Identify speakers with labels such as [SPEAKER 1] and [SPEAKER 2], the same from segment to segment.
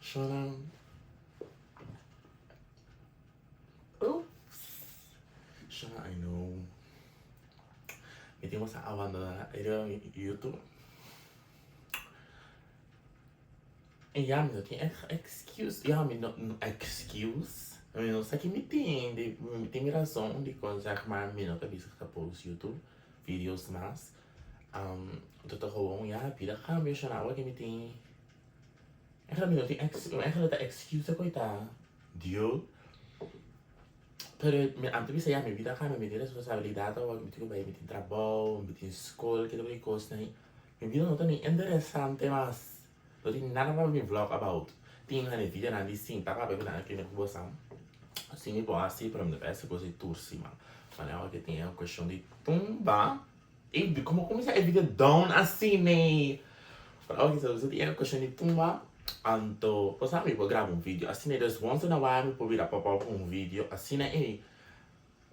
[SPEAKER 1] Shona. Oops. Shona, I know. Mi tin boso a abandoná riba mi YouTube. En ya, mi no tin excuse. Ya, mi no, excuse. Mi no sa ki mi tin, di, mi tin mi razon dikon zeg maar mi no ta bezig ta post YouTube videos mas. Um, ta gewoon, ya, bida cambia, shona, awor ki mi tin. Eigenlijk mi no tin ex, eigenlijk ta excuse ku ta deal. Pero mi antes bisa ya mi vida cambia, mi tin responsabilidad awor, mi tin ku bai, mi tin trabou, mi tin skol, ki tipo di kosnan. Mi vida no ta ni interesante mas. No tin nada pa mi vlog about. Tin hende videonan di sinta papia ku nan a kende ku bosan. Si mi por hasi, pero mi no ta hasi kos di tur siman. Manera awor ke tin e kueshon di tumba. Ey, como cuminsa e video down asina? Pero awor kisa usa di e cuestion di tumba, anto bo sa mi por graba un video asina, dus once in a while mi por bira pop up un video asina ey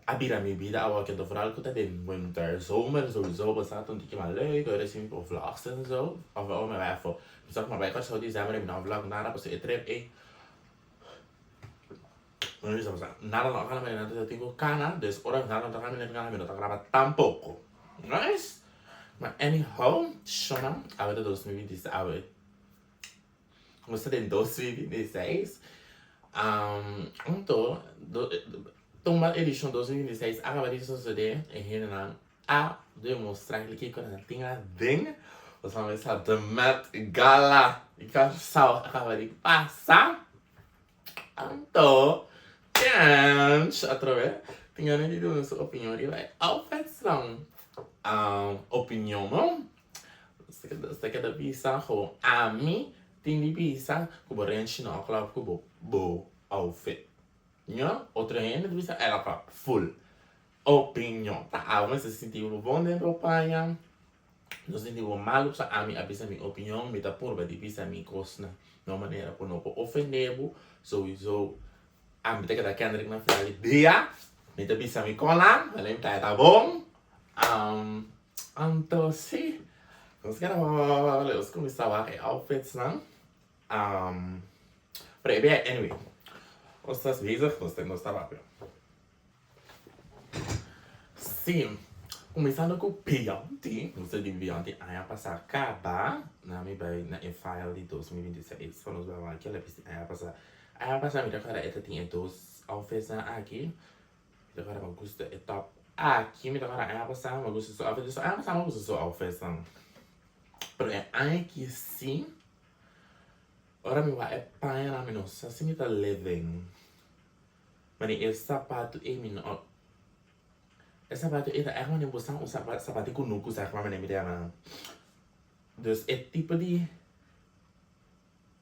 [SPEAKER 1] a bira mi bida awor ke vooral cu ta den winter, zomer sowieso bo sa ta un tiki mas leuk, ora si mi por vlogs en zo, of ora mi bai afo, mi sa cu mi a bai Kòrsou december y mi no a vlog nada pasobra e trip ey. Mi bisa boso, nada no a gana mi nan tin ku kana, dus ora nada no ta gana mi nan mi no ta graba tampoko. Nice? Ma anyhow, shona, awe ta 2026, awe nos ta den 2026. Um, anto, do, Tumba edishon 2026 a kaba di sosodé, e hendenan a demostra kiko nan tin aden. Nos a mesa The Met Gala di Kòrsou a kaba di pasa. Anto, Kens, atrobe, tin gana di duna su opinion riba e outfitsnan. Opinion no, ta keda bisa ku ami tin di bisa ku bo renchi no a klòp ku bo bo outfit. Ño, otro hende ta bisa el a klòp full. Opinion, ta abo mester sinti bo bon den bo paña. No sinti bo malu pasobra ami a bisa mi opinion, mi ta purba di bisa mi kosnan na un manera ku no por ofende bo, souiso ami ta keda Kendrick na final di dia, mi ta bisa mi konan, mi ta ta bon, anto si, nos keda nos kuminsá wak e outfitsnan, pero e bia anyway, nos ta bezig, nos ta papia. Sí, kuminsando ku Beyonce, nos ta di Beyonce aña pasá kaba, na mi bai na e file di 2026 pa nos bai wak kila bisti aña pasá. Aña pasá mi ta kòrda e ta tin e dos outfitsnan aki, mi ta kòrda mi a gusta e top aki, mi ta kòrda aña pasá mi a gusta su outfit, dus aña pasá mi a gusta su outfitsnan. Pero e aña aki sí, ora mi wak e pañanan mi no sa si mi ta living. Mane e sapatu ei mi no E sapatu ei ta ègt mane bo sa un sapatu di kunuku sa ègt mane mi ta yama nan. Dus e tipo di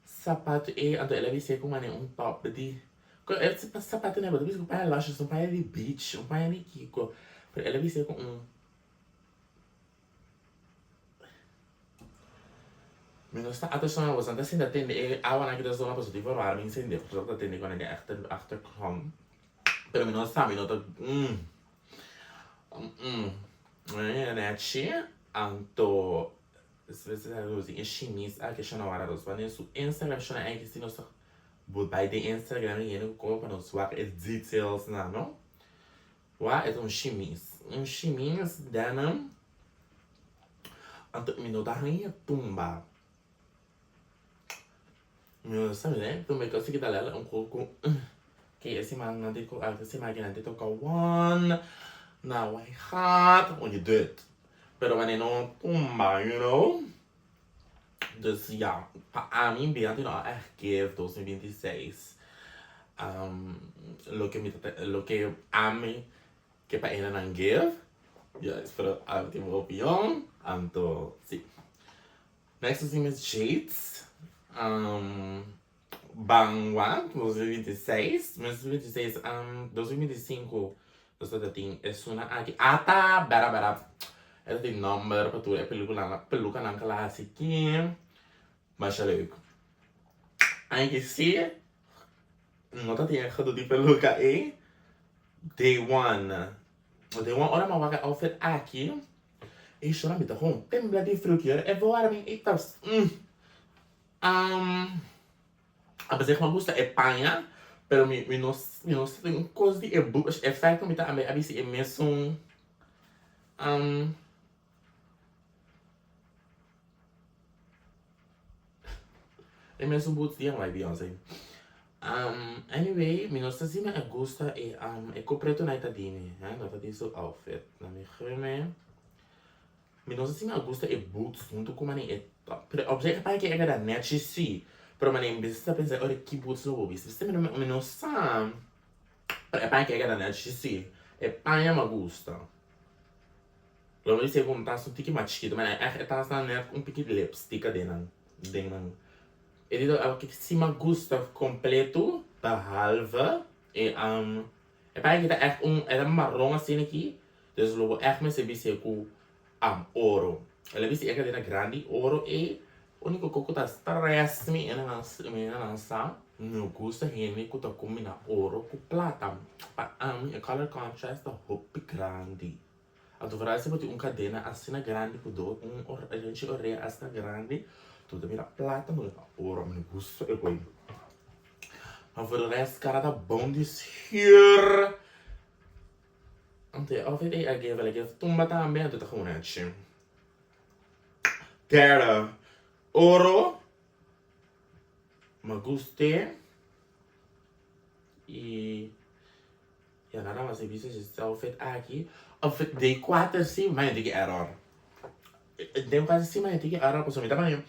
[SPEAKER 1] sapatu ei anto el a bis'é ku mane un top di e sapatu nei bo ta bisa ku paña luscious un paña di beach un paña di kiko pero el a bis'é ku un. Mi no sta atersona boso no ta sinta tende e awanan ki ta zona pasobra tin verwarming sende boso ta tende kuando den achter achtergrond pero mi no sa mi no ta nechi anto e shimis aki shona wara nos wak den su Instagram shona aki si nos ta bai den Instagram di hende ku koba pa nos wak e details nan no. Wak e ta un shimis. Un shimis denim. Anto mi no ta haña tumba. Mi no sa mi tumba e cosa ki ta lèlè un koko. Ke e siman nan tin e siman aki nan tin toka one na Waaigat. Un je dut. Pero wanneer no tumba you know. Dus ja, pa ami Beanty no a echt give 2026 loke mi ta loke ami ke pa enanan give. Ja, espero ami tin bo opinion. Anto si. Next nos tin Miss Jades. Bangwa 2026, 2026, 2025 nos ta tin esuna aki. Ata! Bera bera. E ta tin nomber pa tur e peliculanan, pelucanan cu el a haci aki. Masha leuk. Aunke si no ta tin e gedoe di peluca ey. Day one. Day one ora mi a wak e outfit aki, ey shora mi ta gewoon tembla di friu kier e verwarming ey ta. Apesar ku mi a gusta e paña, pero mi mi no mi no sa tin un kos di e boots, e fèt ku mi ta a bisti e mesun e mesun boots di bai Beyonce. Anyway, mi no sa si mi a gusta e e ku pretu nan ta di mi, no ta di su outfit. Na mi geme. Mi no sa si mi a gusta e boots huntu ku mane e top, pero op zich e paña ke e keda nechi si, pero mane mi bisa pensa ora ki boots lo bo bisti, mi no mi no sa, pero e paña ke e keda nechi si, e paña mi a gusta. Lo mi bisa ku un tas un tiki mas chikitu, mane ègt e tasnan nèt un piki lipstick aden nan, den nan. E di ke si mi a gusta kompleto behalve e e paña ke ta ègt un e ta maron asina aki. Dus lo bo ègt mester bis'é ku am oro. El a bisti e kadena grandi oro ei. Úniko kos ku ta strès mi e nan mi e nan sa, mi no gusta hende ku ta kombiná oro ku plata. Pa ami e color contrast ta hopi grandi. Anto foral si bo tin un kadena asina grandi ku do un renchi orea asina grandi, bo ta mira plata bo ta mira oro. Mi no gusta e kos. Ma for de rest kara ta bon di schuur. Anto e outfit ei a geven like e tumba tambe anto ta gewoon nechi. Derde, oro. Mi guste. Y ya nada mas e bisa es outfit aki. Outfit day 4 si, ma yo tiki error. Day 4 si ma yo tiki error pasobra mi ta mane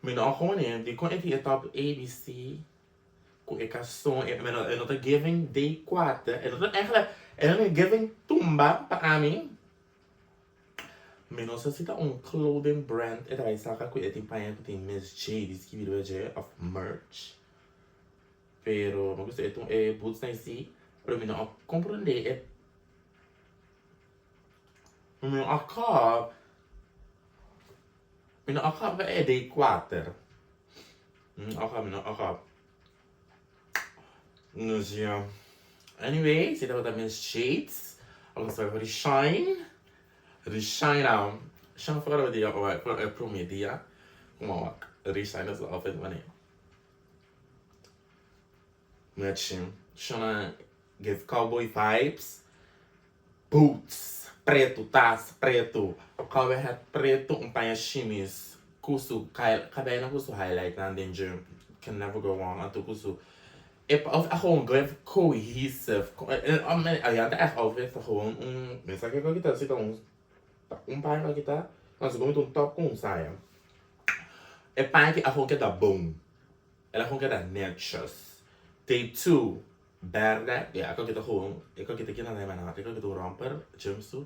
[SPEAKER 1] mi no a gewoon dikon e tin e top ABC. Ku e karson e e no ta giving day kuater e no ta eigenlijk e no ta giving tumba pa ami mi no sa si ta un clothing brand e ta bai saka ku e tin paña ku tin Miss Jadie skibi riba dje of merch pero mi gusta e e boots nan si pero mi no a comprende e mi no a kòp mi no a kòp e day kuater. Oké, mi no oké. Dus ja. Anyway, si tabata Miss Shades. Ons bai voor Shine. Rishine nou. Shine voor de dia, oh, voor e prome dia. Kom maar wak. Rishine is altijd wanneer. Met Shine give cowboy vibes. Boots pretu, tas pretu, cowboy hat pretu, un paña shimis ku su kabelnan ku su highlightnan den dje, can never go wrong, anto ku su e of a gewoon give cohesive, ya ta echt outfit ta gewoon un, mi sa kiko kita si ta un un paña ku kita, no segun mi ta un top ku un saya, e paña aki a gewoon keda bon, el a gewoon keda netjes, day two. Berde, ya, e koki ta gewoon, e koki ta kina na e koki ta un romper, jumpsuit.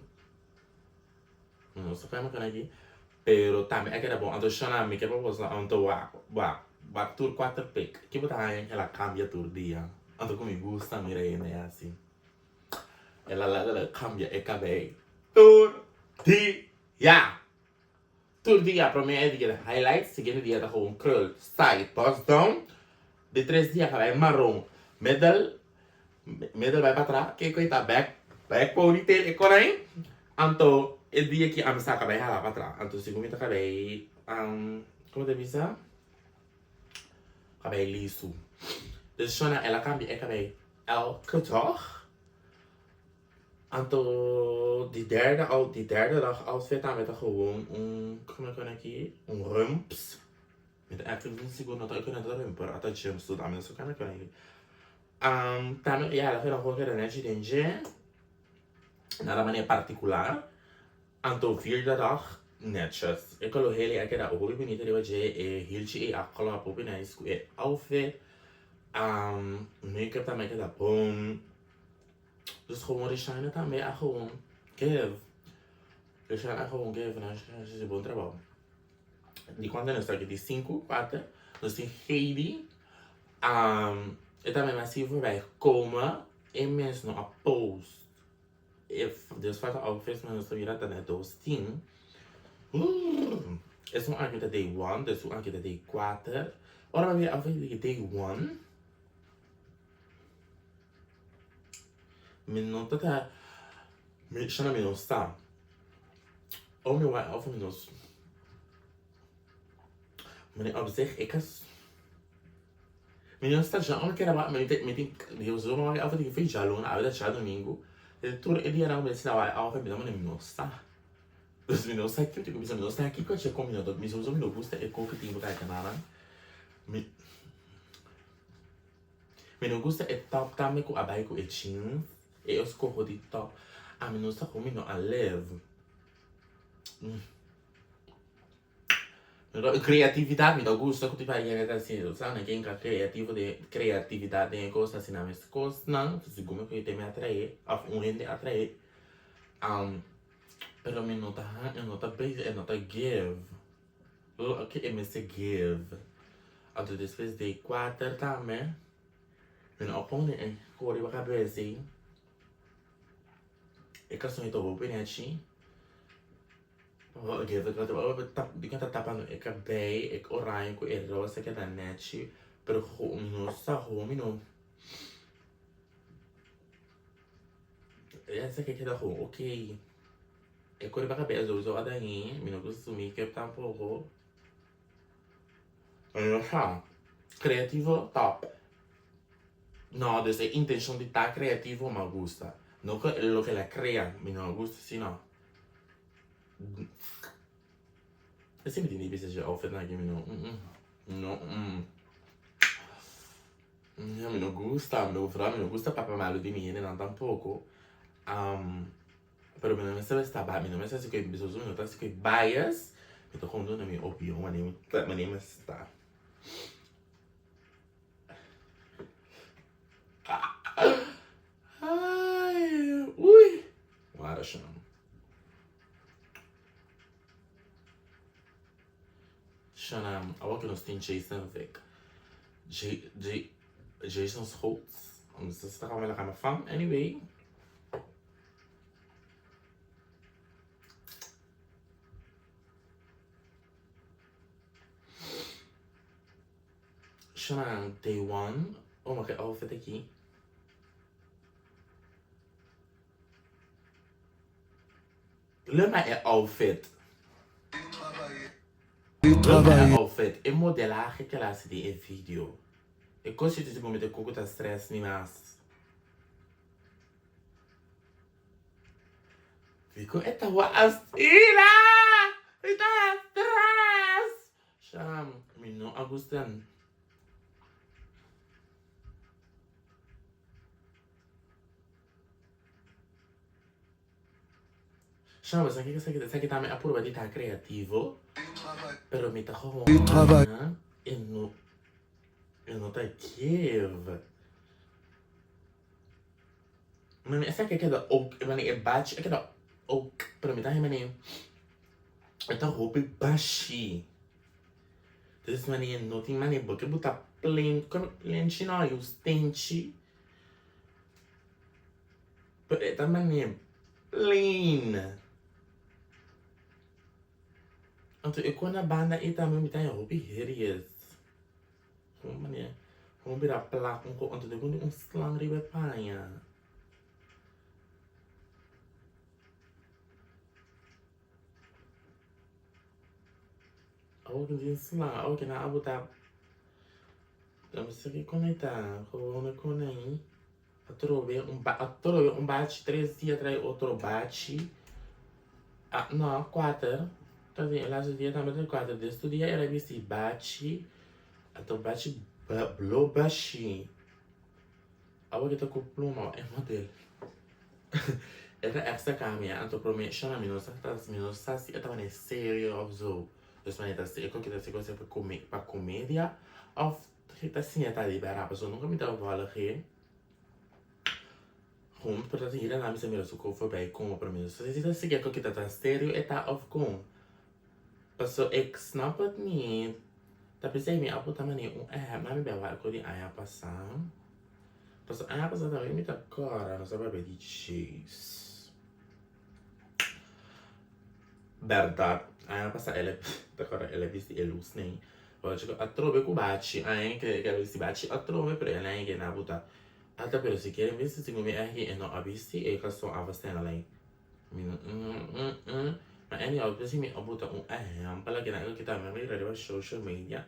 [SPEAKER 1] No sa kema kona aki, pero tambe a keda bon. Anto shona mi ke pa boso anto wak, wak, wak tur kuater pik. Ki bo ta haña el a kambia tur dia. Anto ku mi gusta mira hende asi. El a laga kambia e kabei tur dia. Tur dia prome e dia ta highlight, siguiente dia ta gewoon krul, side, bust down. Di tres dia ka bai maron, middle, middle bai patras, kiko e ta back, back ponytail e konai. Anto e dia ki ami sa ka bai hala patras, anto segun mi ta ka bai, como ta bisa? Ka bai lisu. Dus shona el a cambia e kabei elke dag. Anto di derde out di derde dag outfit tambe ta gewoon un como e kone aki un rumps mi ta echt niet sigur no ta e kone ta rumper ata jumpsuit ami no sa kende kone aki tambe ya el a keda gewoon keda nechi den dje nada manera particular anto vierde dag netjes e kolo heli a keda hopi bunita riba dje e hilchi ei a klop hopi nice ku e outfit makeup tambe a keda bon. Dus gewoon Rishana tambe a gewoon give. Rishana a gewoon give en a hasi bon trabou. Di kuantu nos ta aki? Di sinku, kuater. Nos tin Heidi. Um, e tambe mi a sigui voorbij komen. E mes no a post. E, dus falta outfits, maar nos ta mira ta net dos tin. Esun aki ta day one, dus esun aki ta day kuater. Ora mi a mira outfit di day one. Mi no ta ta mi shana mi no sa o mi wak of mi no mane op zich ik a Mi no sta dja ora keda ba mi tin mi tin Dios lo manda outfit di djaluna awe ta djadumingu tur e dianan ku mi ta sina wak e outfit mi ta manda mi no sa dus mi no sa kiko mi bisa mi no sa kiko dje kon mi no ta mi sowieso mi no gusta e kon ku tin ku ta kananan mi mi no gusta e top tambe ku a bai ku e jeans e eskoho di top ami no sa kon mi no a live. Creatividad mi ta gusta cu tipo hende ta haci sa na ken ka creativo den creatividad den e cos asina mes cosnan segun mi cu mi atrae of un hende atrae pero mi no ta e no ta bezig e no ta give loke e mester give anto despues di cuater tambe mi no a pone e cor riba cabes ei e cason ei ta hopi nechi. Dikon ta tapa e kabei e oranje ku e rosa keda nechi pero mi no sa homi no esaki a keda gewoon ok e kor riba kabei souso a dañi mi no gusta su make up tampoko mi no sa creativo top no dus e intencion di ta creativo mi a gusta no ku loke el a crea mi no a gusta si no. Ese mi tin di bisa dje outfit nan aki mi no no mi no gusta mi no gusta papia malu di mi hendenan tampoko pero mi no mester esta mi no mester hasi ku mi no ta hasi ku bias mi ta kon duna mi opinion manera mi sta. Ai, ui. Wara sham. Shanam, awor ku nos tin Jason Vick. J, J, Jason Schultz. Nos ta kama la kama fan. Anyway. Shanam, day one. Oh, maar outfit aki. Look na e outfit. Look na e outfit. E modelahe ke el a hasi den e video. E kos si bo mete koko ta stress mi mas. Dikon e ta wak asina? Mi ta stress. Sham, mi no a gusta. Shaba, sa kiko sa ki tambe a purba di ta creativo, pero mi ta gewoon haña e no e no ta give. Mane esaki a keda ok, mane e bachi a keda ok, pero mi ta haña mane e ta hopi bashi. Dus mane no tin mane bo ke bo ta plen, plenchi no, yu stenchi. Pero e ta mane plain. Anto e kona banda ei tambe mi ta haña hopi hideous. Como mane, como bira plak un ko, anto te pone un slang riba e paña. Awor ku tin slang, awor ku nan a bota, mi sa ki konekta, gewoon e kona ei. Atrobe un atrobe un bachi tres dia trae otro bachi ah no cuater ta den e laatste dia tambe ta cuater des tur dia era bisti bachi ato bachi blo bashi awor ke ta ku pluma e model e ta extra cambia anto prome shona mi no sa mi no sa si e tabata serio of zo dus manera ta e koke ta pa comedia of Ki ta siña ta liberá pasobra nunka mi ta volg e. Gewoon pero ta hira na mi sa mira su kop voorbij komen pero mi no sa si ta sigue ku kita ta serio e ta of kon. Paso ik snap het niet. Ta p'esei mi a buta manera un app mami bia wak ku di aña pasá. Paso aña pasá tambe mi ta kòrda nos a papia di Chase. Bèrdat aña pasá el a ta kòrda el a bisti e lus nei. Oca atrobe cu bachi aña ke a bisti bachi atrobe pero el aña ke na buta ata pero si kier bisti segun mi aña e no a bisti e cason a afstènlei mi no ma anyhow despues mi a buta un ehempel aki na kita mi a mira riba social media.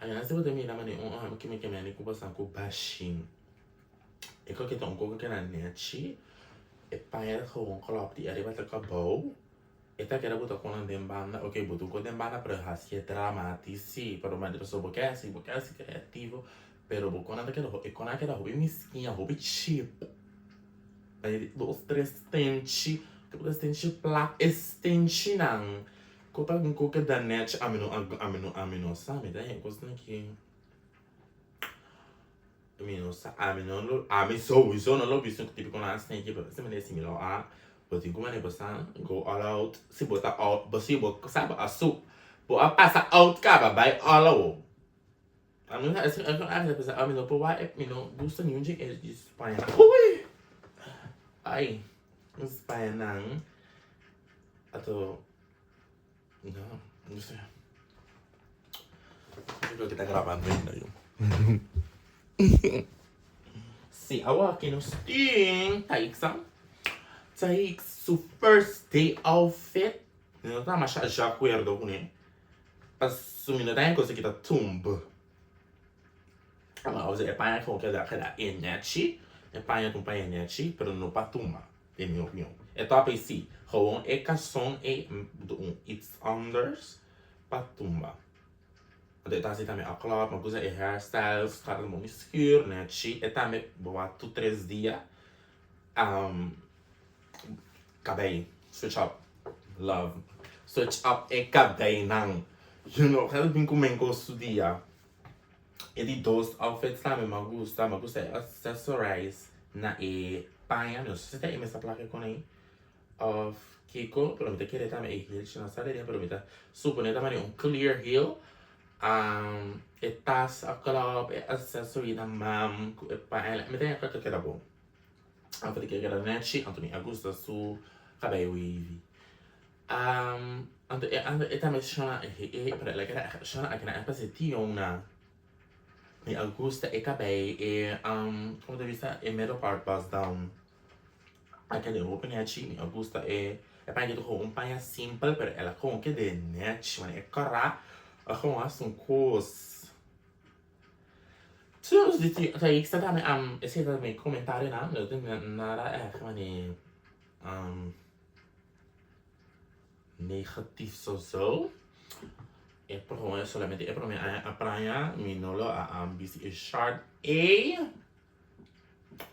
[SPEAKER 1] Aña si bo ta mira manera un hòmber ke mi ke mende ku basan ku bashin. E koke ta un koko keda nechi, e paña ta gewoon klòp di ariba te kabou. E ta keda buta konan den banda, ok buta un kos den banda pero hasié dramatis si, pero manera pasobra bo ke hasi, bo ke hasi kreativo, pero bo konan ta keda e konan a keda hopi miskiña, hopi cheap. Dos tres stenchi, ke bo ta stenchi plat, e stenchinan ku ta ku keda nechi ami no ami no ami no sa mi ta haña kosnan ki mi no sa ami no lo ami souiso no lo bisti un tipo nan stenchi pero si mi si mi lo a bo tin ku manera bo sa go all out si bo ta out bo si bo sa bo a su bo a pasa out kaba bai all out. Ami no sa ami ta pensa ami no por wak mi no gusta niun dje e di spaña uy ay spaña nan ato no no se yo creo que ta grabando ainda yo si awor aki nos tin Taixa Taixa su first day outfit mi no ta masha di acuerdo cune. Paso mi no ta haña cosa ki ta tumb. Ama ose e paña kon keda keda e nechi, e paña ta un paña nechi, pero no pa tumba, den mi opinion. E top ei si, gewoon e karson ei un iets anders pa tumba. Anto e ta hasi tambe a klòp, mi a gusta e hairstyles, kara ta momi skur, nechi. E tambe bo wak tur tres dia. Kabei switch up love switch up e kabeinan you know kada bin ku men kos su dia e di dos outfits tambe mi a gusta mi a gusta e accessorize na e paña mi no sa si ta e mester plaka kon ei of kiko pero mi ta kere tambe e heel shi no sa den pero mi ta supone ta manera un clear heel e tas a klop e accessory na man ku e paña mi ta kere ta keda bon. Anto di kere keda nechi, anto mi a gusta su cabei wavy. Anto e anto e tambe shona e e pero el a keda shona aki na e pase tiona. Mi a gusta e cabei e como ta bisa e middle part bust down. A keda hopi nechi, mi a gusta e e paña ta un paña simpel pero el a gewoon keda nechi man e kara a gewoon hasi un kos. Dus di ti ta ik sta tambe am esei ta mi comentarionan mi no tin nada erg mane negatief so so e prome solamente e prome aña a praña mi no lo a am bisti e short ei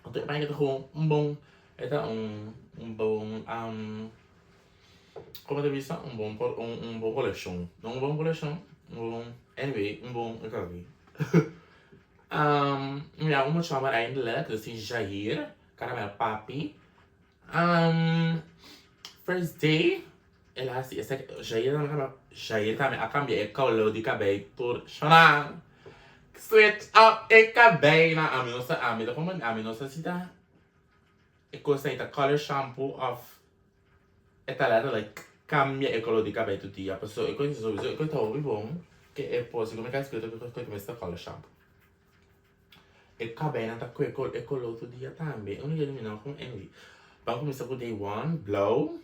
[SPEAKER 1] anto e paña ta gewoon un bon e ta un un bon Como ta bisa un bon por un un bon coleccion no un bon coleccion un bon anyway un bon e kaki mi a un mucha homber eindelijk dus tin Jair caramel papi first day el a hasi esaki Jair tambe cambia Jair tambe a cambia e color di cabey tur shona switch up e cabey nan ami no sa ami ta como ami no sa si ta e cos ei ta color shampoo of E ta letterlijk cambia e color di cabey tur dia paso e cosa sowieso e cosa ta hopi bon ke e por segun mi cas cu ta cu mester color shampoo e cabeynan ta cu e color tur dia tambe e unico mi no con anyway ban cuminsa cu day one blauw.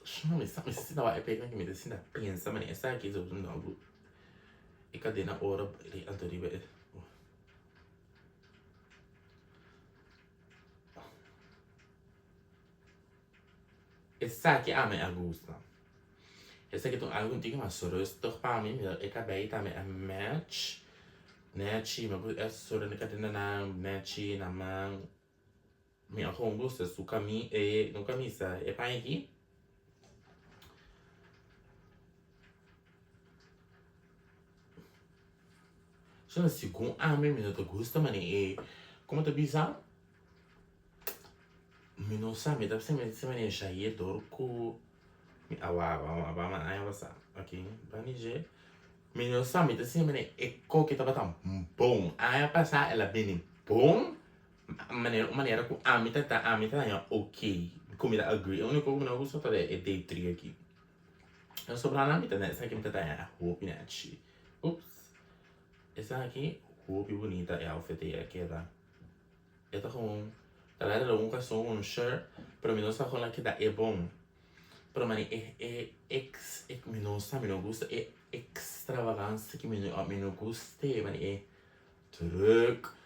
[SPEAKER 1] Shma mi sa mi sinta wak e pek nan ki mi ta sinta pensa mane esaki so no bu e kadena oro anto riba e Esaki ami a gusta. Esaki ta un algu un tiki mas rustig pa mi. E kabei tambe a match. Nechi, mi a pone e soro na e kadenanan nechi na man. Mi a gewoon gusta su cami e no camisa e paña aki. So segun ami mi no ta gusta mane e como ta bisa mi no sa mi ta bisa mi ta mane Jair dor cu mi a wa wa wa aña pasa ok bani dje mi no sa mi ta sinti mane e koke tabata bon aña pasa el a bini bon Manera un manera ku ami ta ta ami ta haña ok ku mi ta agree e uniko ku mi no gusta ta e day tri aki e sobranan mi ta esaki mi ta haña hopi nechi ups esaki. Hopi bunita e outfit ei a keda. E ta gewoon, ta letterlijk un karson ku un shirt, pero mi no sa kon a keda e bon. Pero mane e e ex e mi no sa mi no gusta e extravagancia ki mi no mi no gusta e mane e druk.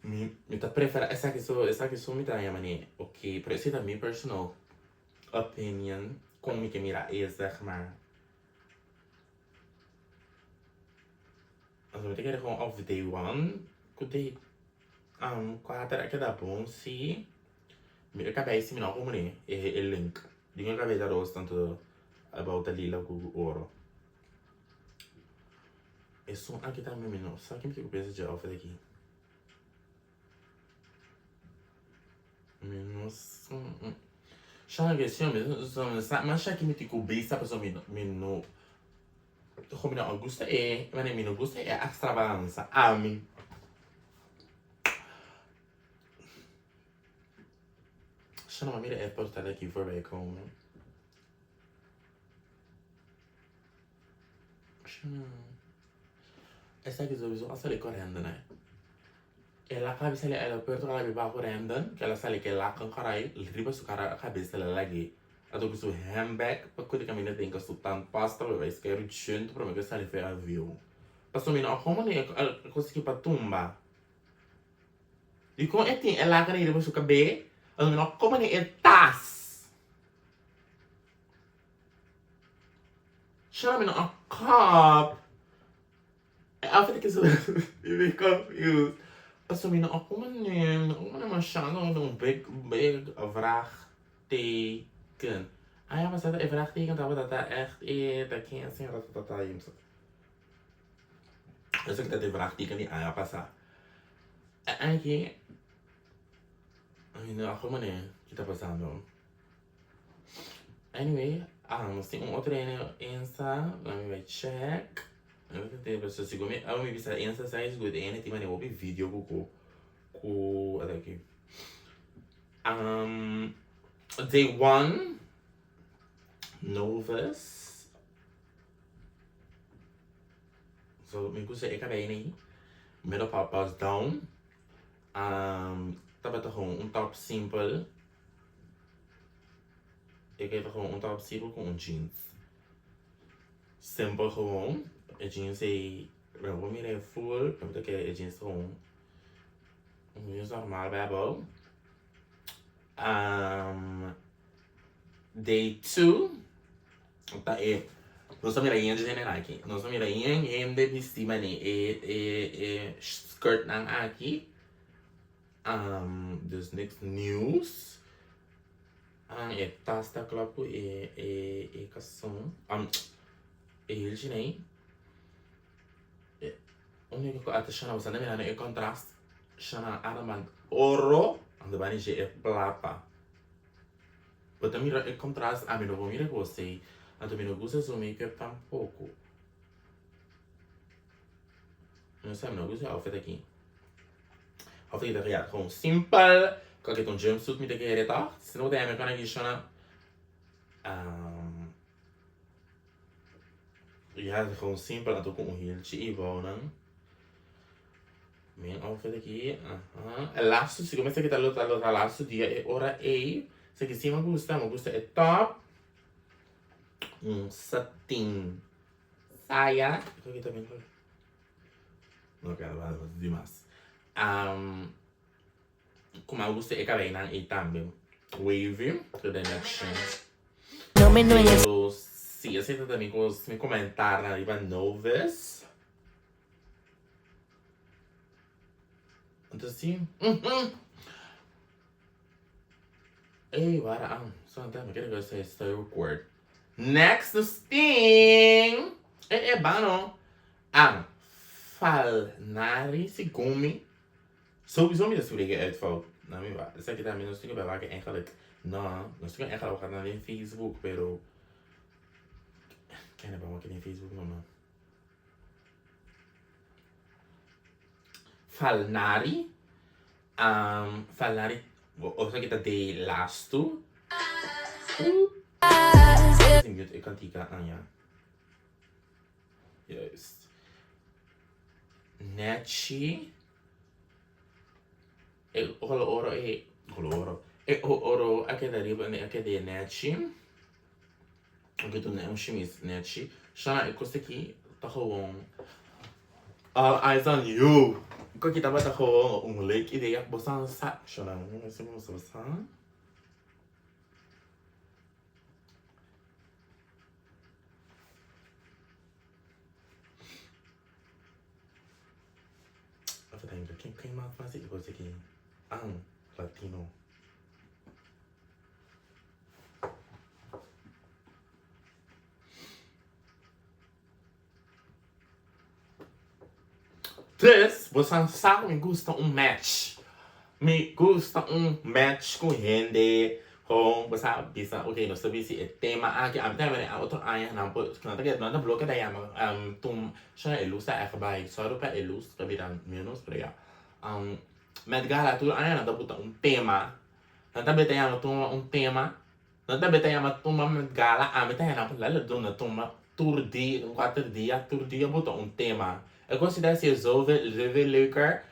[SPEAKER 1] Mi mi ta prefera esaki so esaki so mi ta haña mane ok pero esei ta mi personal opinion kon mi ke mira e zeg maar. Anto mi ta kere gewoon of day one ku day 4 a keda bon si. Mi e kabei si mi no a kumuni e e link. Di un kabei ta roos tanto abou ta lila ku oro. Esun aki tambe mi no sa kin mi tin ku pensa dje outfit aki. Mi no sa. Sha ke si mi sa masha ki mi tin ku bisa pasobra mi mi no mi no gusta e mi no gusta e extravaganza ami. Sha no mira e portada aki voorbij komen. Sha no. Esaki sowieso a sali correndo ne. El a caba sali aeropuerto caba biba cu Randon, cu el a sali cu e laken carai riba su cara cabeza el a lag'e. Anto cu su handbag pa cu di caminda den cu su tandpasta pa bay skeru junto prome cu e sali for e avion. Pasobra mi no a como ni e cos aki pa tumba. Dicon e tin e laken ei riba su cabe? Anto mi no a como ni e tas. Shana mi no a cop. E outfit aki so mi confused. Pasobra mi no a kuma ne, mi no a kuma ne masha no un big big vraagteken. Ah ja, maar e vraagteken tabata ta echt e ta ken señora ta ta ta. Esaki ta e vraagteken di aña pasa. E aki mi no a kuma ne ki ta pasando. Anyway, ah, nos tin un otro ene Insta, laat me bai check. Sigur mi, abo mi bisa Insta sa is good ene tin mane hopi video ku ku ku ata aki. Day one, Novus. So mi gusta e kabei nei. Middle part bust down. Tabata gewoon un top simpel. Ik heb gewoon un top simpel ku un jeans. Simpel gewoon. E jeans ei, mi no por mira e full, pero mi ta kere e jeans ta gewoon un jeans normal bij abou. Day two ta e, nos ta mira yen hende aki, nos ta mira yen hende bisti mane e e e skirtnan aki. Dus niks nieuws. E tas ta klop ku e e e kason. E hilchi nei. Único ku ata shana boso anda mirando e kontrast. Shana armband oro ando bani dje e plata. Bo ta mira e kontrast? Ami no por mira ku bosei. Anto mi no gusta su makeup tampoko. No sa, mi no gusta e outfit aki. Outfit aki ta keda gewoon simpel. Ku aki ta un jumpsuit mi ta kere toch? Si no bo ta heme kon aki shona. Ya, gewoon simpel anto ku un hieltje i bounan. Mi outfit aki, aha. E laatste, si ku mester kita lo ta lo ta laatste dia e ora ei. Esaki si mi gusta, mi gusta e top. Un satin. Saya. Creo que también. No, claro, va dimas. Como a gusta e cabello y también wavy. To the next
[SPEAKER 2] No me no
[SPEAKER 1] Pero sí, esey ta mi cos, mi comentar riba Novus. Entonces sí. Ey, wara an. So antes mi kere go say estoy record. Next nos tin e e bano an falnari segun mi. Sowieso mi ta spreken uit fout. Na mi wa. Esaki tambe nos tin ku bai wak eigenlijk. No, nos tin ku eigenlijk wak den Facebook, pero kende bai wak den Facebook no man. Falnari. Falnari, osaki ta de lastu. Mute e kantika an ya. Juist. Nechi. E kolo oro e kolo oro. E oro a keda riba a keda e nechi. Oké, toen un shimis nechi. Shana, e kos aki ta gewoon all eyes on you. Ku aki tabata gewoon un leuk idea. Bosan sa, Shana, mi si boso sa. Even denken, ken ken mas fácil e kos aki? An, latino. Dus, boso sa ku mi gusta un match. Mi gusta un match ku hende. Kon bo sa bisa, ok, nos ta bisti e tema aki. Ami ta mira otro aña nan por, nan ta keda, nan ta bloke ta yama tum, shona e lus ta ègt bai. Sòru pa e lus ta bira ménos, pero ya. Met Gala tur aña nan ta buta un tema. Nan tambe ta yama tuma un tema. Nan tambe ta yama tuma Met Gala. Ami ta yama por lala duna tuma tur dia, un kuater dia, tur dia buta un tema. E kos ta hasié zoveel, zoveel leuker.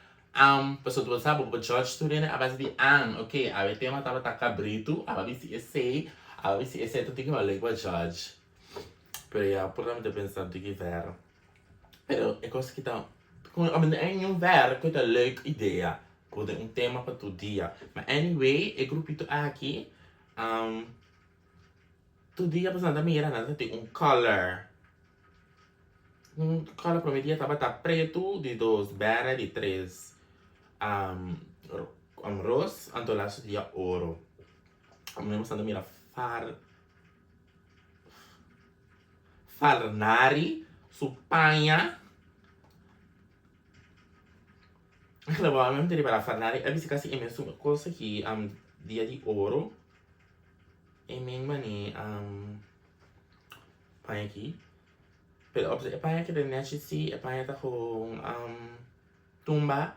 [SPEAKER 1] Pasobra bo sa bo por judge tur hende a base di an, ok, awe tema tabata kabritu, awe a bisti esei, awe a bisti esei, tur tin ki wak leuk pa judge. Pero ya, por ta mi ta pensa diki ver. Pero e kos ki ta, mi no ver ku ta leuk idea. Bo den un tema pa tur dia. Ma anyway, e grupito aki, tur dia pasobra nan ta mira nan ta tin un color. Un color prome dia tabata pretu, di dos berde, di tres ros, anto laatste dia oro. Mi nan ta mira far farnari su paña. Eigenlijk mi ta riba Ferrari a bisa kasi e mesun kos aki dia di oro e men mane paña aki pero op e paña aki ta nechi si e paña ta gewoon tumba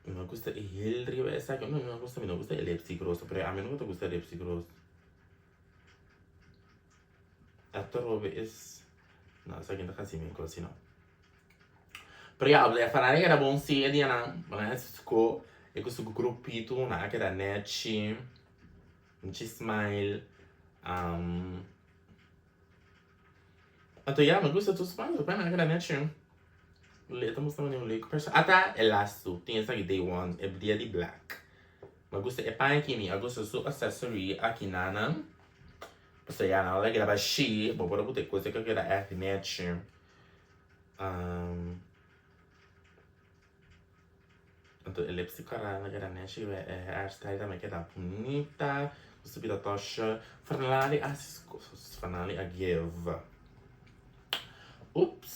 [SPEAKER 1] mi no gusta e heel riba esaki mi no gusta mi no gusta e lipstick rosa pero ami no ta gusta lipstick rosa atrobe es no esaki no ta hasi mi kos si no. Pero ya, e Ferrari keda bon si e dianan. Bo nan sko e ku su grupito nan a keda nechi, nechi smile. Anto ya, mi gusta tur su paña, su paña nan a keda nechi. E ta mustra manera un leuk perso. Ata e lastu tin esaki day one, e dia di black. Mi gusta e paña aki, mi a gusta su accessory aki nanan. Pasobra ya nan a keda bashí, bo por a buta e kos ku a keda ègt nechi. Anto e lipstick kara na keda nechi e hairstyle tambe keda bunita ku su bira toshe Fernali a hasi su kos Fernali a give Oops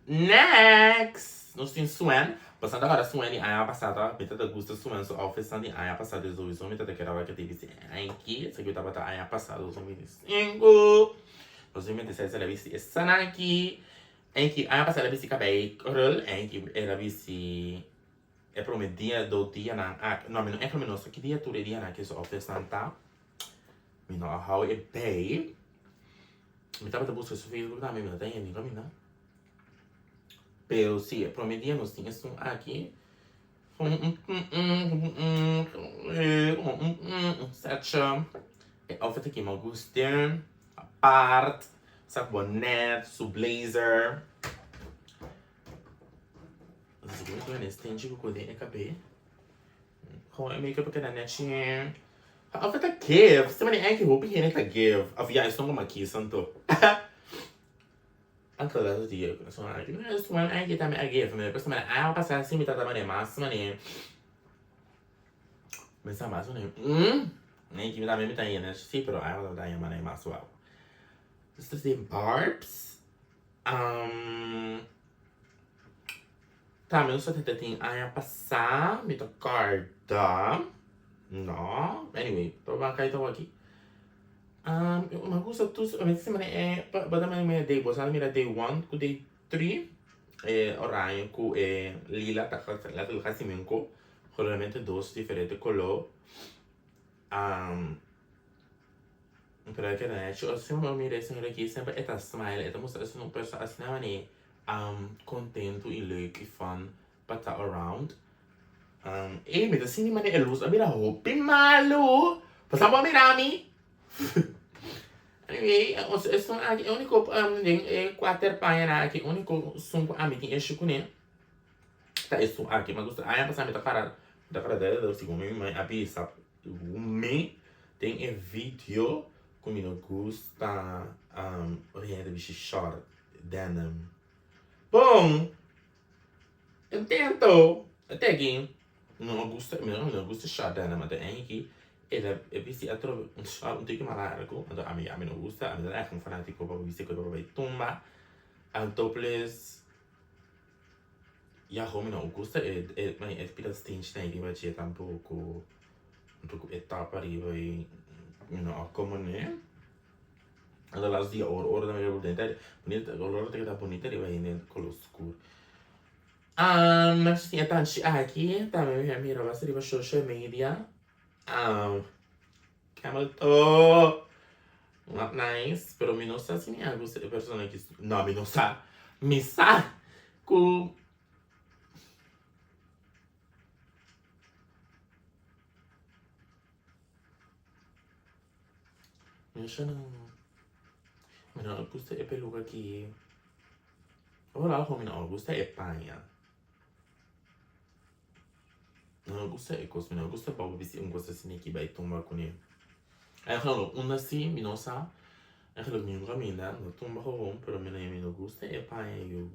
[SPEAKER 1] Next nos tin Swen Basanta ora Swen di aña pasa ta mi ta ta gusta Swen su outfitsnan di aña pasa de souiso mi ta ta keda wak e ta bisti anki esaki tabata aña pasa 2025. 2026 el a bisti e sanaki. Enki aña pasá el a bisti kabei krul. Enki el a bisti e prome dia, dos dianan aki. No, mi no enkel mi no sa ki dia tur e dianan aki su outfitsnan ta. Mi no a hou e bei. Mi tabata buska su Facebook tambe, mi no ta hende kaminda. Pero si, e prome dia nos tin esun aki. Un setje. E outfit aki mi a gusta. Apart, sa bonet, su blazer. Gewoon e make-up a keda nechi. Haar outfit ta give. Si mane enki hopi hende ta give. Of ya, esnan ku makis anto. Anto laatste dia ku esnan aki. Esnan aki tambe a give. Mi pasobra mane aña pasa si mi tata mane mas mane. Mi sa mas mane. Niki mi tambe mi ta yena si pero aña pasa mi ta yena mane mas waw. This is the barbs. Tambe nos ta tin aña pasa mi ta corda. No, anyway, pero ban kai tawaki. Mi gusta tur mi ta mane e bo ta mane day bo sa mira day one ku day three e oranje ku e lila ta letterlijk hasi minko solamente dos diferente color. Pero e keda nechi ora semper mi mira e señora aki semper e ta smile e ta mustra asina un persona asina mane. Kontentu i leuk i fun pa ta around. Ey, mi ta sinti manera e lus a bira hopi malu. Pasobra bo a mira mi. Anyway, esun aki e uniko den e kuater pañanan aki e uniko esun ku ami tin eshu kuné ta esun aki. Mi a gusta aña pasá mi ta para mi ta para dede segun mi mama a bisa mi den e video ku mi no gusta ora hende ta bishi short denim. Bon! Intento! Te aki no a gusta, mi no gusta short denim, anto enki el a e bisti atrobe un short un tiki mas largu, anto ami ami no gusta, ami no ta echt un fanatico pa bisti koe pa bai tumba, anto plus ya mi no gusta e e e pida stinch nan riba dje tampoco, anto ku e top ariba ei mi no a komo ne. Anto las dia oro oro tambe ta bunita bunita olor ta keda bunita riba hende color skur. Um, si e tanchi aki tambe mi a mira basta riba social media. Um, camel toe. Not nice, pero mi no sa si mi a gusta e persona ki no mi no sa. Mi sa ku Mi no gusta e peluca aki. Overal mi no gusta e paña. Mi no gusta e cos, mi no gusta pa bo bisti un cos asina aki bai tumba cune. Eigenlijk unda si mi no sa. Eigenlijk niun caminda no tumba gewoon, pero mi no gusta e paña yu.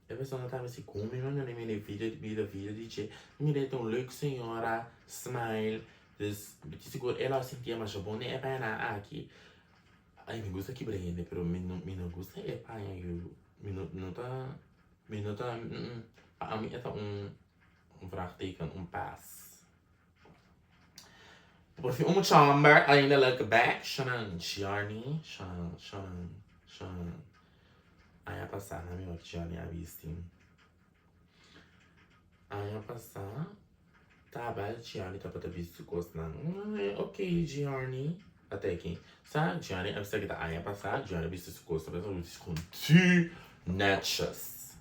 [SPEAKER 1] E persona ta mester come mi manda mira e video mira video di dje mira e ta un leuk señora smile dus mi ta sigur e lo a sinti masha bon den e pañanan aki ay mi gusta kibra hende pero mi no mi no gusta e paña yu mi no no ta mi no ta pa ami e ta un vraagteken un pas. Por fin un mucha homber eindelijk back Shanan Gianni Shanan Shanan Shanan Aña pasá na mi wak Gianni a bisti Aña pasá taba Gianni tabata bisti kosnan Ok Gianni Ata aki Sa Gianni a bisa kita aña pasá Gianni a bisti su kosnan pero a bisti kon tu netjes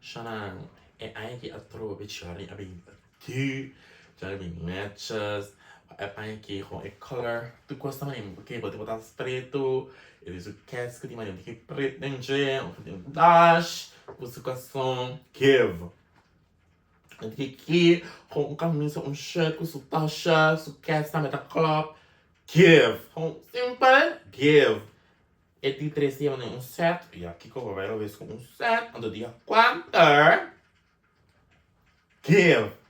[SPEAKER 1] Shanan e aña aki atrobe Gianni a bin Ki djari bin netjes e paña ki con e color tur cos ta mane ok bo ta preto e di su kes ku tin mane un tiki pret den dje un tiki dash ku su calzon give un tiki ki con un camisa un shirt ku su tasha su kes tambe ta klop give con simpel give e di tres dia mane un set ya kiko bo bai robes ku un set anto dia kuater. Give.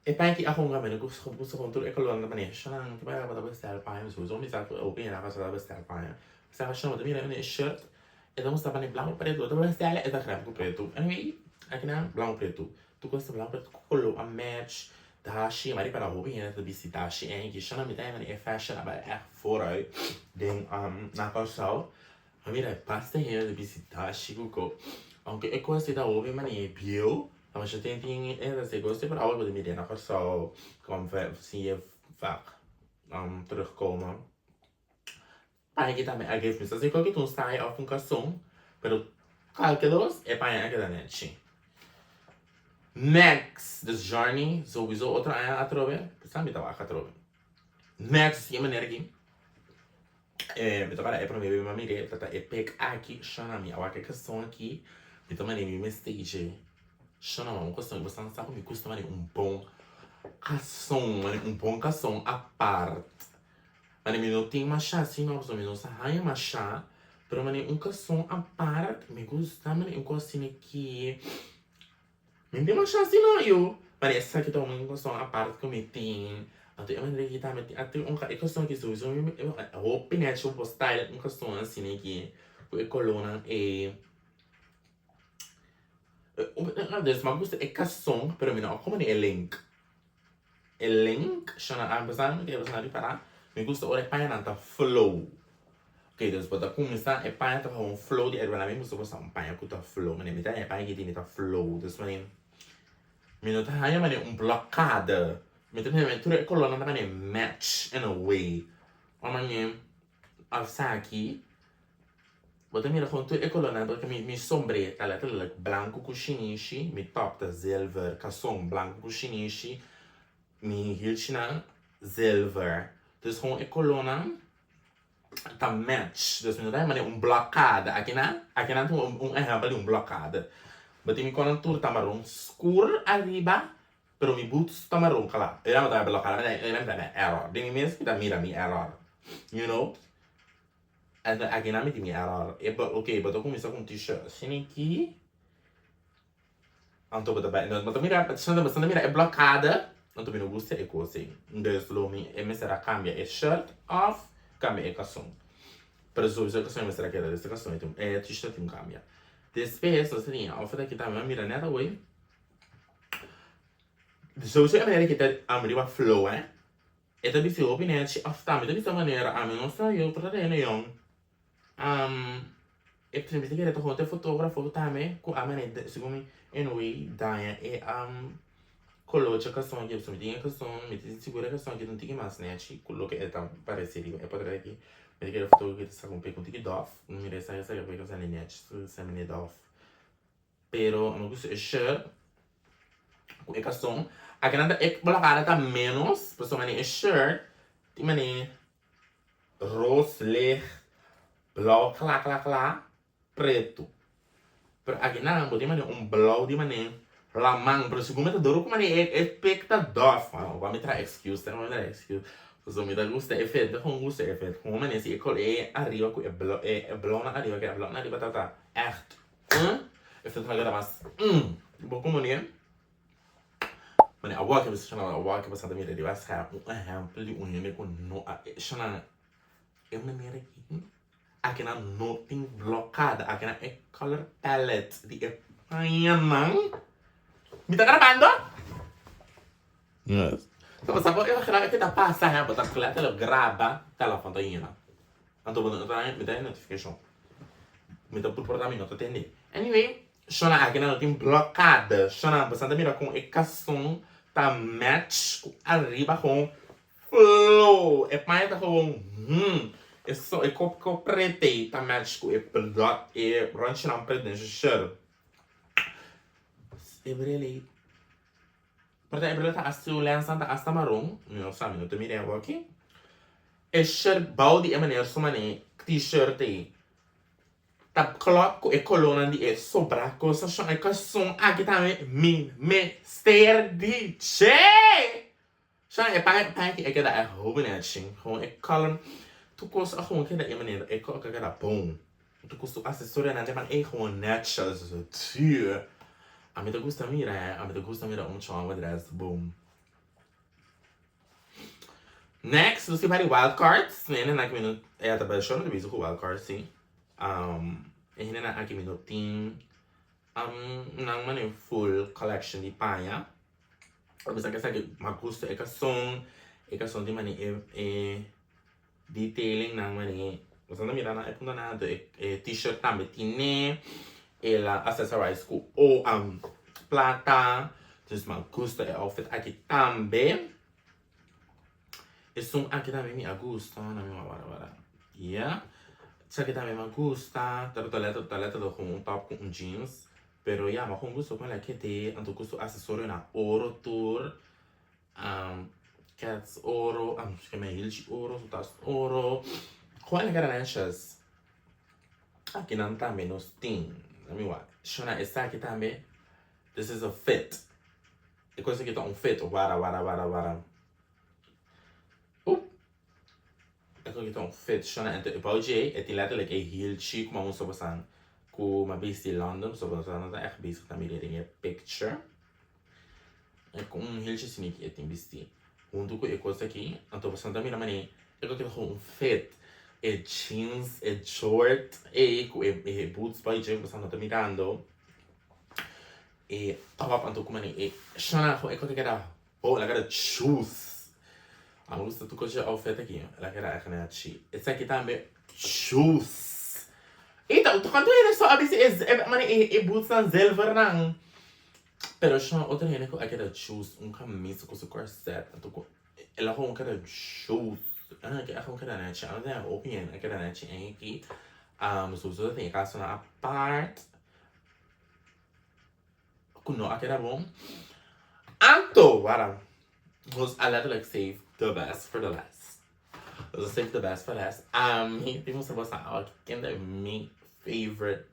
[SPEAKER 1] E paña ki a hunga mi no gusta gusta con tur e colornan ta manera shan ki paña bo ta bestel paña mi sowieso mi sa cu hopi hende a ta bestel paña sa shan bo ta mira e shirt e ta gusta paña blanco preto bo ta bestel e ta grab cu preto anyway akinan blanco preto tur cos ta blanco preto cu color a match dashi mi a ripara hopi hende ta bisti dashi en ki shan mi ta e fashion a bai echt vooruit den na Corsou. A mira e basta hende ta bisti dashi ku ko. Aunke e kos ei ta hopi manera bieu, ta masha tin tin e ta hasi e kos ei, pero awor bo ta mira na Kòrsou kon si e vaak terugkomen. Paña aki tambe a geef mi sa si koki ta un saya òf un karson, pero kualke dos e paña a keda nechi. Next, dus Journey, souwiso otro aña atrobe, sa mi ta wak atrobe. Next, si e manera aki. E mi ta para e prome bebe ma mire ta ta e pek aki shona mi a wak e kason aki mi ta mane mi mester dje shona ma un kason boso sa ku mi gusta mane un bon kason mane un bon kason apart mane mi no tin masha si no pasobra mi no sa haña masha pero mane un kason apart mi gusta mane un kos asina ki. Mi tin masha asina yu. Pero esaki ta un cuestion apart cu mi tin. Anto e manera aki tambe tin ati un e cuestion aki souiso mi hopi nechi bo por style un cuestion asina aki cu e colornan ey. Dus mi a gusta e cason pero mi no a come e link. E link shona a empezá mi kere persona ripará mi gusta ora e pañanan ta flow ok dus bo ta kuminsá e paña ta un flow di airba mi gusta gosa un paña ku ta flow manera mi ta haña e paña aki ta flow dus manera mi no ta haña manera un blokada mi ta haña tur e kolornan ta manera match in a way òf manera òf esaki. Bo ta mira kon tur e kolónan porque mi sombré ta letterlijk blanku ku shinishi, mi top ta zilver, kason blanku ku shinishi, mi hilchinan zilver. Dus kon e kolónan ta match. Dus mi no ta hema un blokada. Akinan, akinan ta un ehèmpel di un blokada. Bo tin mi konan tur ta maron skur ariba, pero mi boots ta maron kla. E nan ta blokada, mi ta hema error. Den mi mes mi ta mira mi error. You know? Anto akinan mi tin mi error. E bo, ok, bo ta kuminsá ku un t-shirt asina aki. Anto bo ta bai, bo ta mira, bo ta mira e blokada, anto mi no gusta e kos ei. Dus lo mi e mester a kambia e shirt òf kambia e kason. Pero souiso e kason e mester a keda, dus e kason e t-shirt tin ku kambia. Despues nos ta tin e outfit aki tambe, mi a mira nèt awor. Souiso e manera ki ta riba flow eh, e ta bisti hopi nèchi òf tambe ta bisti manera ami no sa yo por ta tene yòn. E mi ta kere ta hote fotografo tambe ku a manera segun mi anyway daña e kolo dje kason aki pasobra mi tin e kason mi tin sigur e kason aki ta un tiki mas nechi ku loke e ta parese riba e potret aki mi ta kere fotografo aki ta saka un pek un tiki dof mi mira esaki a saka pek a sali nechi sa mene dof pero mi gusta e shirt ku e kason akinan ta e blokada ta menos pasobra e shirt tin manera. Roos licht, blauw kla kla kla, pretu. Pero akinan bo tin mane un blauw di mane laman, pero segun mi ta duru ku mane e pek ta dof. Bueno, bo a mi traha excuse, bo a mi traha excuse. Pasobra mi ta gusta e fit, mi ta gewoon gusta e fit. Gewoon mane si e kolo e ariba ku e blauw, e blauwnan ariba, ke e blauwnan ariba ta ta echt, e fit ta keda mas, bo komo nie? Mane awor ke bo sta shona awor ke bo sa ta mira riba scherm un ehempel di un hende ku no a shona e manera aki akinan no tin blokada akinan e color palette di e pañanan mi ta grabando? Yes so bo sa por imagina ke ta pasa he bo ta letterlijk graba telefon ta yena anto bo no ta mi ta notification mi ta por por ta mi no ta tende anyway. Shona aki nan no tin blokada. Shona boso ta mira kon e kason ta match ku ariba kon flow. E paña ta gewoon hmm. E so e kop kop prete ta match ku e blot e ròntjinan pretu den su shirt. E bril ei por ta e bril ta hasta su lensnan ta hasta maron. Mi no sa mi no ta mira e awor aki. E shirt bou di e manera su manera t-shirt ei. Ta klòp ku e kolónan di e sobrá kosashon. E kason aki tambe mi mester di dje! Shon, e paña paña aki e keda e hopi nechi. Gewoon e kòlor, tur kos a gewoon keda e manera, e kòlor a keda bon. Tur kos su asesorionan te man ei gewoon netjes. Duur. Ami ta gusta mira, eh. Ami ta gusta mira un chongo dress bon. Next, nos tin par di wild cards. Mi hendenan aki mi no, e ta bai show, mi ta bezig ku wild cards si. E hendenan aki mi no tin nan mane full collection di paña. A pesar ku esaki mi a gusta e kason, e kason tin mane e detailing nan mane, boso ta mira nan e puntonan anto e t-shirt tambe tine, el a accessorize ku plata, dus mi a gusta e outfit aki tambe. Esun aki tambe mi a gusta, na mi wara wara, ya, esaki tambe mi a gusta, pero ta letter ta letter ku un top ku un jeans, pero ya mi a kon gusta kon el a kede, anto ku su asesorionan oro tur. Cats oro, ke men hilchi oro, su tas oro. Gewoon lekker netjes. Aki nan tambe nos tin. Let me wak. Shona esaki tambe. This is a fit. E kos aki ta un fit. Wara, wara, wara, wara. Oep. E kos aki ta un fit. Shona ento e bou dje, e tin letterlijk e hilchi ku mamun sobasan ku ma bisti London. So bo no ta echt bezig ta mira den e picture. E ku un hilchi siniki e tin bisti huntu ku e kos aki, anto boso ta mira manera e kos aki ta gewoon un fit, e jeans, e short ei ku e boots bai dje ku boso ta mirando, e top anto ku manera e shona e kos aki ta ho el a keda chus, ami gusta tur kos dje outfit aki el a keda echt nechi, esaki tambe chus, e ta konto hende so a bisti e manera e bootsnan zilvernan. Pero shon otro hende ku a keda chus un kamisa ku su corset anto ku el a gewoon keda chus a gewoon keda nechi a hopi hende a keda nechi en aki. Sowieso ta tin e kasonan apart ku no a keda bon. Anto, wara, nos a letterlijk save the best for the last. Nos a save the best for last. Ami tin mustra boso awa ken ta mi favorite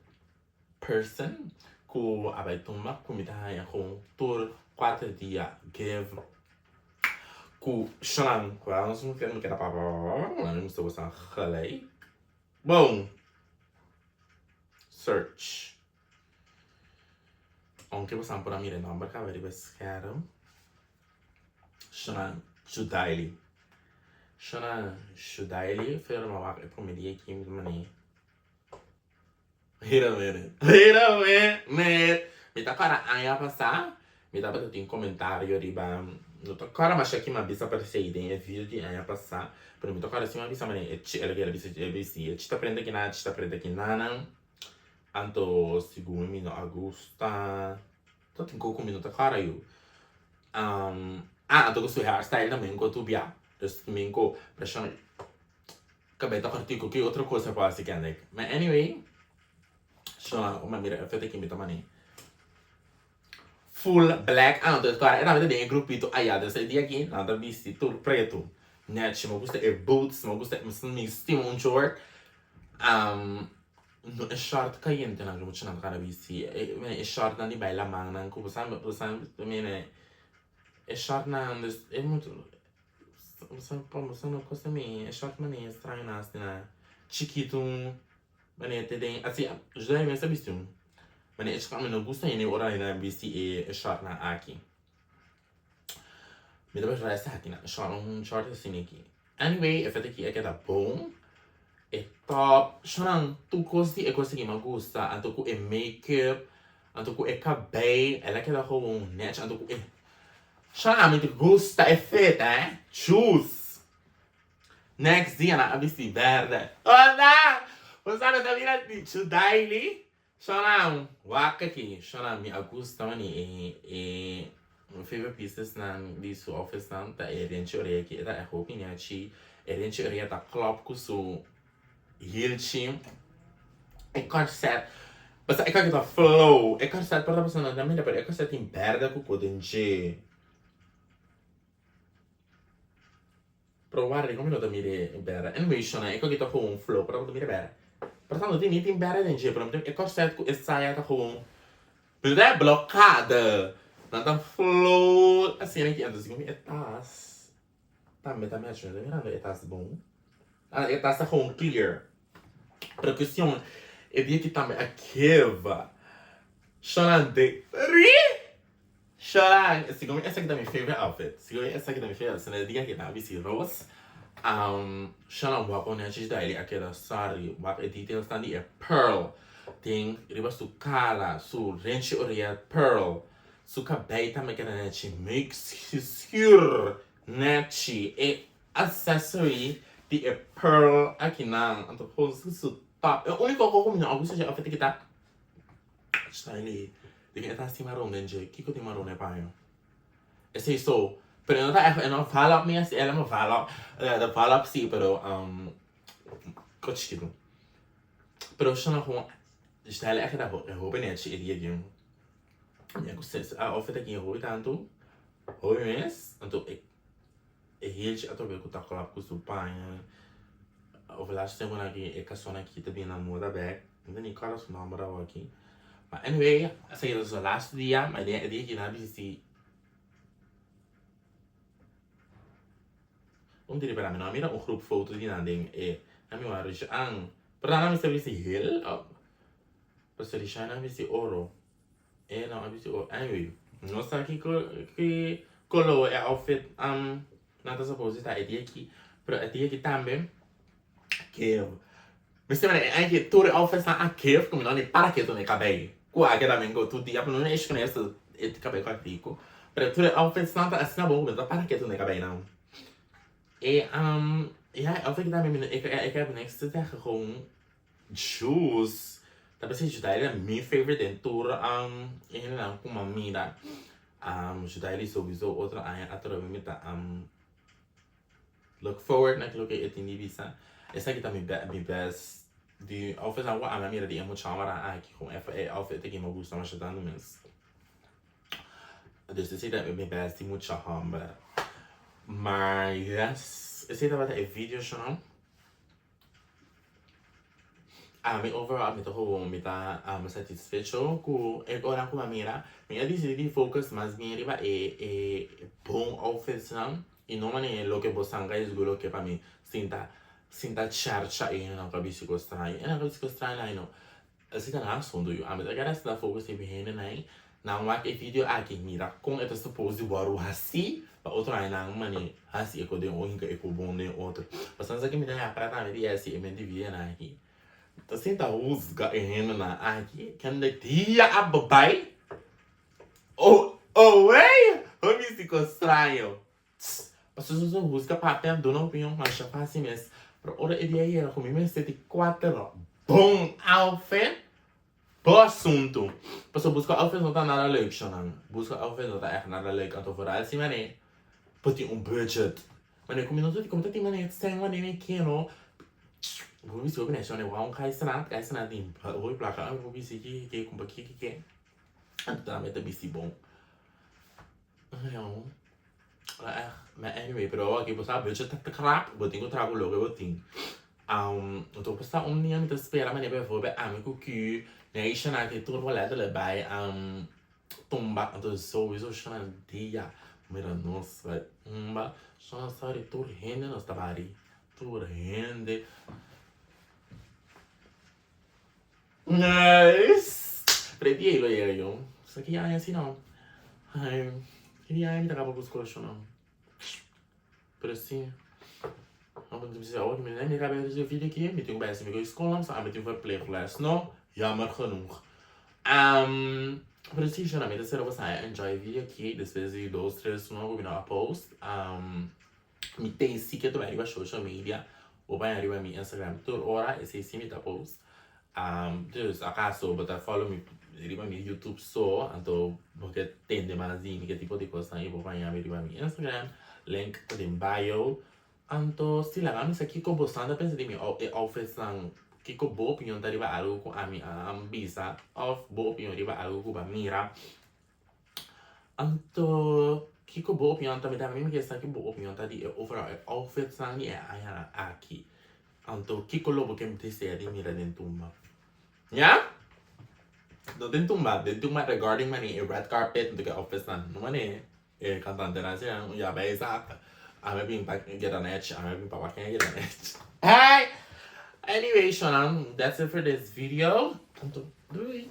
[SPEAKER 1] person ku a bai tumba ku mi ta haña kon tur kuater dia give ku shan. Ku nos keda pa pa pa pa pa mi mustra boso gelijk. Bon! Search. Aunke bosan por a mira e nomber caba riba e scherm. Shonan Judaily. Shonan Judaily, firma wak e prome dia aki mi ta mane. Wait a minute. Wait a minute. Mi ta kòrda aña pasá, mi tabata tin komentario riba, no ta kòrda masha ki mi a bisa paresei den e video di aña pasá, pero mi ta kòrda si mi a bisa manera e chi, el a bisa e bisti e chi ta prende kinan, e chi ta prende kinanan. Anto segun mi no a gusta, ta tin koko mi no ta kòrda yu. Ah, anto ku su hairstyle tambe ku tur bia, dus mi ku preshon. Kabei ta kòrtiku, ki otro kos a por hasi kende? Ma anyway, shona ora mi mira e feta aki mi ta mane full black anto e kòrda e tambe ta den e grupito aya dus e dia aki nan ta bisti tur pretu nèchi mi gusta e boots mi gusta mi stima un short no e short kayente nan ku muchanan ta kara bisti e short nan di bai laman nan ku bo sa bo sa e short nan dus e Bo sa no cosa mi e short mane straño nan asina chikitu mane te den asi José mes a bisti un mane e mi no gusta hende ora nan bisti e short nan aki mi ta prefera esaki nan short un short asina aki anyway e feta aki a keda bon e top shortnan tur cos di e cos aki mi a gusta anto cu e make up anto cu e cabey el a keda gewoon nechi anto cu e Sha mi ta gusta e feta eh. Chus. Next dia nan a bisti berde. Hola! Bosa no ta mira di Chudaily? Sha nan wak aki. Sha nan mi a gusta mani e e mi favorite pieces nan di su outfits nan ta e renchi orea aki. E ta e hopi nechi. E renchi orea ta klop ku su hilchi. E corset. Basta e kaki ta flow. E corset por ta pasobra no ta mira pero e corset tin berde ku ko den dje. Pero warda kon mi no ta mira e berde. Anyway shona e kaki ta gewoon flow pero bo ta mira berde. Pero ta no tin ni tin berde den dje pero e corset ku e saya ta gewoon pero ta e blokada. Nan ta flow asina aki anto segun mi e tas. Tambe ta match mi ta mirando e tas bon. Ah, e tas ta gewoon clear. Pero cuestion e dia ki tambe a keva. Shonan de ri. Shonan, segun mi esaki ta mi favorite outfit. Segun mi esaki ta mi favorite outfit. E dia ki ta bisti ros. Shonan wak un nechi daily a keda sorry. Wak e details tan di e pearl. Den riba su cara, su renchi orea pearl. Su kabei tambe keda nechi mix schuur nechi e accessory di e pearl akinan anto por su top e unico co cu mi no a gusta dje outfit aki ta stylee di e ta hasi maron den dje kico tin maron e paño esey so pero e no ta echt e no val op mi asi el a val op e ta val op si pero ko chikito pero shona con style aki ta hopi nechi e dia aki. Mi a gusta e outfit aki hopi tantu, hopi mes, anto e e hilchi atrobe ku ta klòp ku su paña. Over laatste tempunan aki e kason aki ta bini na moda bèk, mi ta ni kòrda su nòmber awor aki. Ma anyway, esaki ta su laatste dia, ma e dia aki nan a bisti Un diri para mi no a mira un groep foto di nan den e nan mi wak Rishan, pero nan a mester bisti hel òf? Pasobra Rishan a bisti oro. E no a bisti oro. Anyway, no sa ki ki kolo e outfit um nan ta suppose di ta e dia aki, pero e dia aki tambe ke mester mira e aña tur e outfits nan a kef ku mi no ni para ketu na e kabei ku a keda men ku tur dia pero no e shkune esta e kabei kòrtiku pero tur e outfits nan ta asina bon ku mi no ta para ketu na e kabei nan e um ya e outfit aki tambe mi no ik heb niks te zeggen gewoon Juice ta bisa Judaily ta mi favorite den tur um e hendenan ku mi a mira um Judaily souiso otro aña atrobe mi ta um look forward na loke e tin di bisa esaki ta mi mi best. Di outfitnan ku ami a mira di e muchanan aki ku e outfit aki mi gusta masha tantu mes. Dus esei ta mi best di mucha hòmber. Maar yes, esei tabata e video shonan. Ami overall mi ta gewoon mi ta satisfecho ku e ora ku mi a mira. Mi a disidi di focus mas bien riba e e bon outfitsnan y no manera loke bo sanka es loke pa mi sinta sinta chercha e hendenan ku a bisti kos straño. E hendenan ku a bisti kos straño ai no. Esei ta nan asuntu yu. Ami ta kere sinta focus riba e hendenan ei. Nan wak e video aki mira kon e ta suppose di wòrdu hasí pa otro añanan mane hasi e ko den un hinka e ko bon den otro. Pasobra esaki mi ta hapra tambe di hasi e mente videonan aki. Mi ta sinta husga e hendenan aki kende dia a bai oh oh wey hopi si kos straño. Pasobra si bo husga papia duna opinion masha fácil mes pero ora e dia yega ku mi mester di kuater bon outfit. Bo asuntu. Pasobra buska outfit no ta nada leuk shonan. Buska outfit no ta echt nada leuk. Anto vooral si manera bo tin un budget. Manera ku mi no ta tin, ku mi ta tin manera sèn wanneer mi ke no. Bo bisti hopi nèchi wanneer bo haña un kaisenan, kaisenan tin hopi plaka. Bo bisti ki ke kumpa ki ki ke. Anto tambe ta bisti bon. No. Echt. Maar anyway, pero awor aki bo sa budget ta te krap, bo tin ku traha ku loke bo tin. Anto por sa un dia mi ta spera manera bijvoorbeeld ami ku Q, Neisha nan aki tur bo letterlijk bai tumba, anto sowieso shona dia mira nos bai tumba, shona sorry tur hende nos ta bari, tur hende. Nice! Pero e dia ei lo yega yo. Sa ki aña si no. Ay, ki dia aña mi ta kaba ku skol sho no. Pero si. Abo ta bisa, oh, mi mi kaba e video aki, mi tin ku bai hasi mi ku e skol no, so ami tin verpleegles no. Jammer genoeg. Um, pero si sho no, mi ta spera bo sa a enjoy e video aki despues di dos, tres luna ku mi no a post. Um, mi tin si ke ta bai riba social media. Bo bai riba mi Instagram tur ora, esei si mi ta post. Dus akaso bo ta follow mi riba mi YouTube so, anto bo ke tende mas di mi ke tipo di kosnan i bo por haña mi riba mi Instagram, link ta den bio. Anto si laga mi sa kiko bosan ta pensa di mi e outfitsnan, kiko bo opinion ta riba algu ku ami a bisa òf bo opinion riba algu ku bo a mira. Anto kiko bo opinion ta? Mi tambe mi ke sa ki bo opinion ta di e overall e outfitsnan di e añanan aki. Anto kiko lo bo ke desea di mira den tumba? Ya? No den tumba, den tumba regarding mane e red carpet anto ke outfitsnan. No mane e kantantenan asina ya bai sa ami a bin pa gera nechi, ami a bin pa wak ken a gera nechi. Hey! Anyway, shonnan, that's it for this video. Anto, doei!